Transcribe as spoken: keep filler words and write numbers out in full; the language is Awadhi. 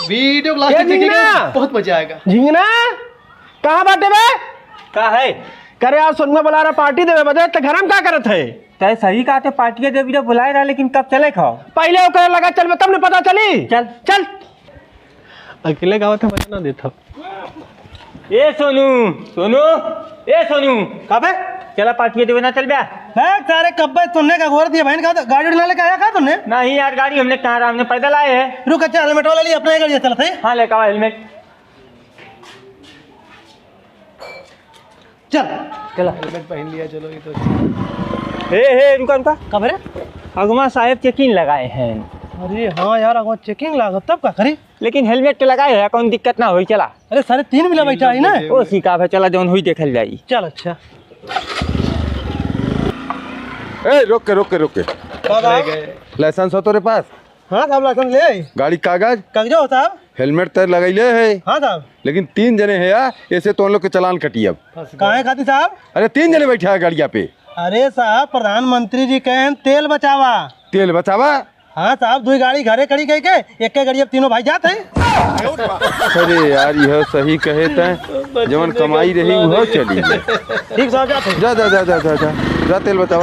वीडियो को लास्ट ए तक देखिएगा, झिंगना! बहुत मजा आएगा। झिंगना, कहाँ बाटे बे? का है? करे यार, सोनुआ बुला रहा पार्टी देवे बदे, त घर में का करत है? तय सही कहा थे, पार्टी देवे बदे बुलाए रहा, लेकिन कब चले खाओ? पहले ओकरे लगा चलबे, तब न पता चली। चल। चल। अकेले गावत है, मजा ना देत हो। ए सोनू, सोनू, ए सोनू। का बे? चला पार्टी देवे ना चल बे। बे, सारे कब्बे तुमने का गोर दिया बहन का, गाड़ी उड़ी ना लेके आया का तुमने? नहीं यार, गाड़ी हमने कहाँ रहा, हमने पैदल आए हैं। रुक, अच्छा, हेलमेट वाला लिए अपना ही गाड़ी चलत है। हाँ, लेके आओ हेलमेट। चल। चला। हेलमेट पहन लिया, चलो, ये तो अच्छा है। ए, ए, रुका, रुका। का बे रे? अगवा साहेब चेकिंग लगाए हैं। अरे हाँ यार, अगवा चेकिंग लागत, तब का करी? लेकिन हेलमेट तो लगाए है, कौन दिक्कत ना होई, चला। अरे, सारे तीन मिला बैठा है ना? ओ, सिका भाई, चला, जौन हुई देखल जाई। चल, अच्छा। ए, रोक के, रोक के, रोक के। का बा? लाइसेंस हो तोरे पास? हाँ साहब, लाइसेंस ले आई। गाड़ी कागज? कागज हो साहब? हेलमेट तो लगैले है। हाँ साहब। लेकिन तीन जने है यार, ऐसे तो उन लोग के चालान कटी अब। काहे खातिर साहब? अरे, तीन जने बैठा है गाड़िया पे। अरे साहब, प्रधानमंत्री जी कहे हैं, तेल बचावा। तेल बचावा? हाँ साहब, दुई गाड़ी घरे खड़ी कई के, एक के गाड़ी अब तीनों भाई जात है। अरे यार, यह सही कहे तैं, जवन कमाई रही, वह चली गई। ठीक साहब, जात है। जा, जा, जा, जा, जा, जा, जा, तेल बचावा।